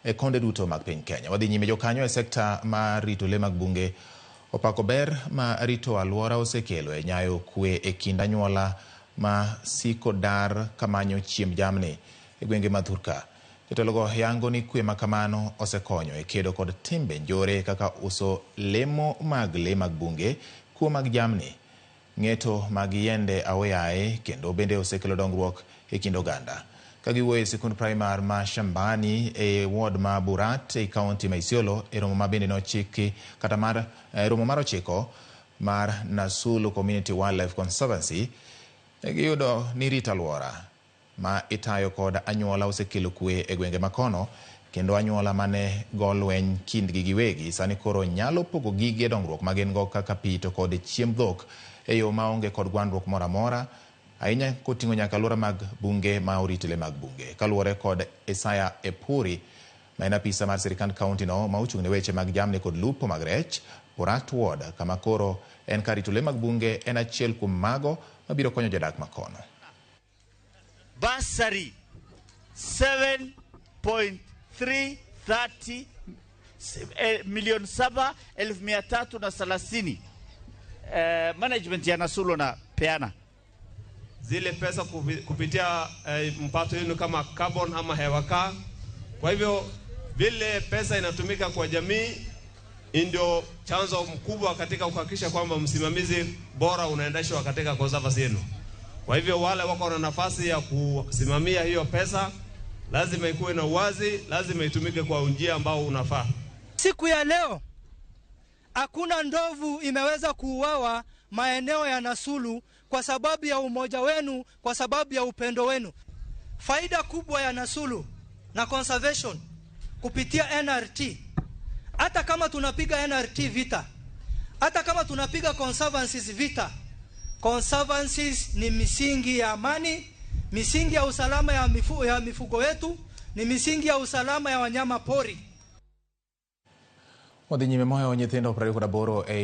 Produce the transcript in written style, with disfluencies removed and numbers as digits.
e konde duto mag piny Kenya. Wadhi nyime jokanyo e sekta mar rito le mag bunge opako ber ma rito alwora osekelo e nyayo kwe e kind anyuola ma siko dar kamanyo chiemb jamni e gwenge ma thurka. Jotelogo yango ni kwe ma kamano osekonyo e kedo kod timbe njore kaka uso lemo mag le mag bunge, kuo mag jamni, ng'eto mag yiende aoyaye kendo bende osekelo dongruok e kind oganda. Ka giwuoyo e sikund primar ma Shambani e ward ma Burat e kaunti ma Isiolo e romo ma bende nochiki kata mar e romo mar ochiko mar Nasulu Community Wildlife Conservancy, giyudo ni rito alwora ma itayo kod anyuola osekelo kwe e gwenge makono kendo anyuola mane go lweny kindgi giwegi sani koro nyalo pogo gige dongruok ma gin go kaka pi to kod chiemb dhok e yo maonge kod gwandruok moro amora ahinya koting'o nyaka alwora mag bunge ma orit le mag bunge. Kaluwore kod Isaya Epuri ma en apisa mar sirikand kaunti no ma ochung' ne weche mag jamni kod lupo mag rech, Borat Ward kama koro en kar rito le mag bunge en achiel kuom mago mabiro konyo jodak makono. Bursary 7.330 7,330,000 management ya Nasulu na peana zile pesa kupitia mpato yenu kama carbon ama hewa kaa. Kwa hivyo vile pesa inatumika kwa jamii ndio chanzo mkubwa katika kuhakikisha kwamba msimamizi bora unaendeshwa katika conservancy yenu. Kwa hivyo wale wako na nafasi ya kusimamia hiyo pesa lazima ikuwe na uwazi, lazima itumike kwa njia ambao unafaa. Siku ya leo hakuna ndovu imeweza kuuawa maeneo ya Nasulu kwa sababu ya umoja wenu, kwa sababu ya upendo wenu. Faida kubwa ya Nasulu na conservation kupitia NRT, hata kama tunapiga NRT vita, hata kama tunapiga conservancies vita, conservancies ni misingi ya amani, misingi ya usalama ya mifugo yetu, ni misingi ya usalama ya wanyama pori. Wadhi nyime moyo nyithindo 28 e